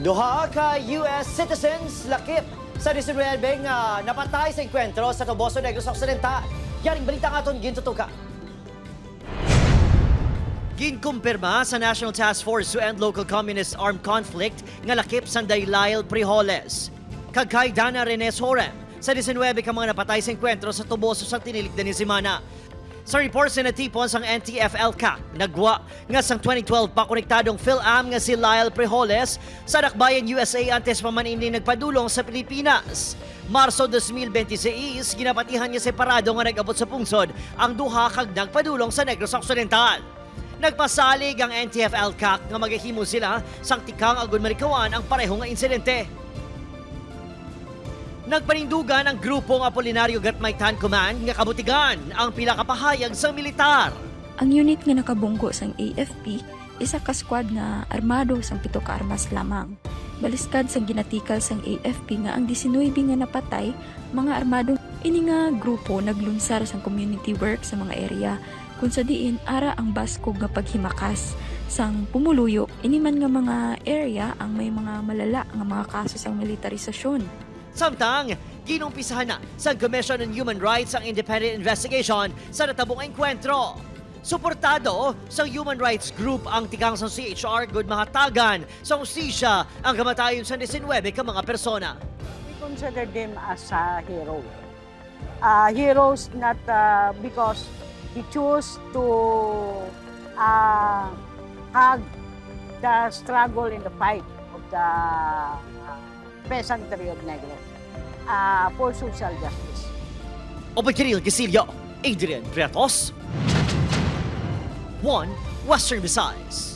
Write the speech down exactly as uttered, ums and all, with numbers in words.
Duha ka U S citizens lakip sa diecinuebe nga napatay sa engkwentro sa Toboso, Negros Occidental. Yaring balita nga aton gintutukan. Ginkumpirma sa National Task Force to End Local Communist Armed Conflict nga lakip sanday Lyle Prijoles kag kay Dana Rene Sorem sa diecinuebe ka mga napatay sa engkwentro sa Toboso sa tiniligdan ni semana. Sa reports nga natipon sang N T F L CAC, nagwa nga sang twenty twelve pa konektadong PhilAm nga si Lyle Prijoles sa Dakbayan, U S A, antes pa man ini nagpadulong sa Pilipinas. Marso dos mil bente seis, ginapatihan nga separado nga nag-abot sa pungsod ang duha kag nagpadulong sa Negros Occidental. Nagpasalig ang N T F L CAC nga magahimo sila sang tikang agud malikawan ang pareho nga insidente. Nagpanindugan ang grupo nga Apolinario Gatmay Tan Command nga kabutigan ang pila ka pahayag sang militar. Ang unit nga nakabunggo sang A F P, isa ka squad nga armado sang pito ka armas lamang. Baliskad sang ginatikal sang A F P nga ang diecinuebe nga napatay, mga armado. Ini nga grupo naglunsar sang community work sa mga area kung sa diin ara ang baskog nga paghimakas sang pumuluyo. Ini man nga mga area ang may mga malala nga mga kaso sang militarisasyon. Samtang, ginumpisahan na sang Commission on Human Rights ang independent investigation sa natabong engkwentro. Suportado sang human rights group ang tikang sang C H R gud mahatagan sa hustisya ang kamatayon sa diecinuebe ka mga persona. We consider them as uh, heroes. Uh, heroes not uh, because he chose to uh, hug the struggle and the fight of the uh, peasantry of Negros uh, for social justice. Opo, Kiril Casillo, Adrian Bretos, One Western Visayas.